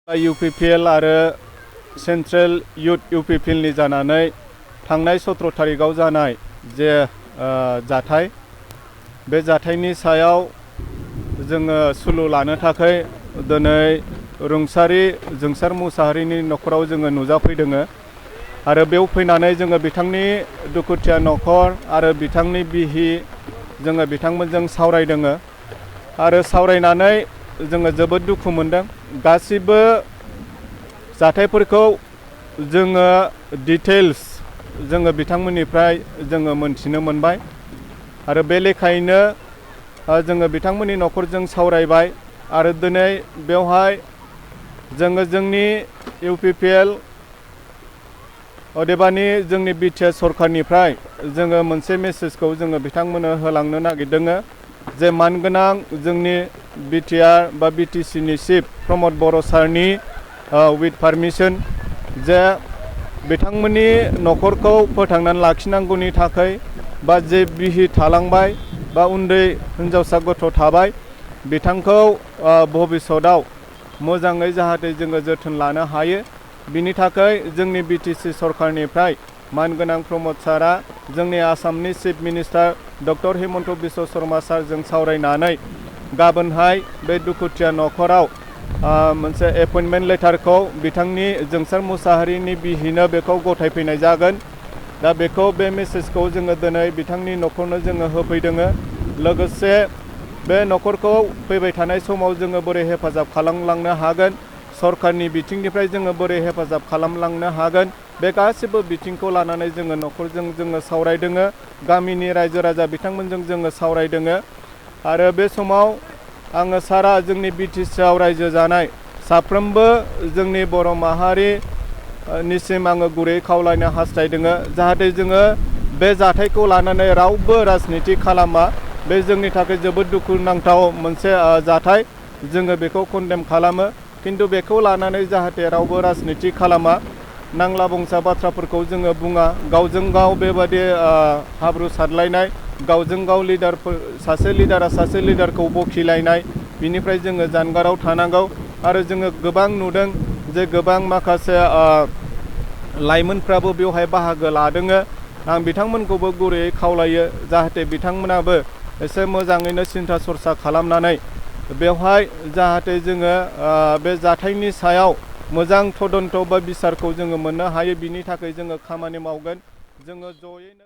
UPPL आरो central youth UPPL नि जानानै थांनाय 17 तारिखाव जानाय जे जाथाय बे जाथायनि सायाव जोङो सुलु लानो थाखाय दिनै रुंसारि जोंसार मुसाहारिनि न'खराव जोङो नुजाफैदों आरो बेयाव फैनानै जोङो बिथांनि दुखुथिया न'खर आरो बिथांनि बिहि जोङो बिथांमोनजों सावरायदों आरो सावरायनानै जोङो जोबोद दुखु मोनदों। गासिबो जाथायफोरखौ जोङो डिटेल्स जोङो बिथांमोननिफ्राय जोङो मोनथिनो मोनबाय आरो बे लेखायैनो जोङो बिथांमोननि न'खरजों सावरायबाय आरो दिनै बेवहाय जोङो जोंनि UPPL अदेबानि जोंनि BTR सरकारनिफ्राय जोङो मोनसे मेसेजखौ जोङो बिथांमोननो होलांनो नागिरदों जे मानगोनां जोंनि BTR बा BTC नि चिफ प्रमद बर' सारनि विथ पारमिशन जे बिथांमोननि न'खरखौ फोथांनानै लाखिनांगौनि थाखाय बा जे बिहि थालांबाय बा उन्दै हिनजावसा गथ' थाबाय बिथांखौ भबिष्यतआव मोजाङै जाहाथे जोङो जोथोन लानो हायो बिनि थाखाय जोंनि BTC सरकारनिफ्राय मानगोनां प्रमद सारा जोंनि आसामनि chief minister doctor Himanta Biswa Sharma सारजों सावरायनानै गाबोनहाय बे दुखुथिया न'खराव मोनसे एपइन्टमेन्ट लेटारखौ बिथांनि जोंसार मुसाहारिनि बिहिनो बेखौ गथायफैनाय जागोन। दा बेखौ बे मेसेजखौ जोङो दिनै बिथांनि न'खरनो जोङो होफैदों लोगोसे बे न'खरखौ फैबाय थानाय समाव जोङो बोरै हेफाजाब खालामलांनो हागोन सरकारनि बिथिंनिफ्राय जोङो बोरै हेफाजाब खालामलांनो हागोन बे गासिबो बिथिंखौ लानानै जोङो न'खरजों जोङो सावरायदों गामिनि रायजो राजा बिथांमोनजों जोङो सावरायदों आरो बे समाव आङो सारा जोंनि BTC आव रायजो जानाय साफ्रोमबो जोंनि बर' माहारिनिसिम आङो गुरै खावलायनो हास्थायदों जाहाथे जोङो बे जाथायखौ लानानै रावबो राजनिति खालामा बे जोंनि थाखाय जोबोद दुखुनांथाव मोनसे जाथाय जोङो बेखौ कन्डेम खालामो किन्तु बेखौ लानानै जाहाथे रावबो राजनिति खालामा नांला बंसा बाथ्राफोरखौ जोङो बुङा गावजों गाव बेबादि हाब्रु सारलायनाय गावजों गाव लिडारफोर सासे लिडारा सासे लिडारखौ बखिलायनाय बिनिफ्राय जोङो जानगाराव थानांगौ आरो जोङो गोबां नुदों जे गोबां माखासे लाइमोनफ्राबो बेवहाय बाहागो लादों आं बिथांमोनखौबो गुरैयै खावलायो जाहाथे बिथांमोनाबो एसे मोजाङैनो सिन्था सरसा खालामनानै बेवहाय जाहाथे जोङो बे जाथायनि सायाव मोजां तदन्त बा बिसारखौ जोङो मोननो हायो बिनि थाखाय जोङो खामानि मावगोन जोङो जयैनो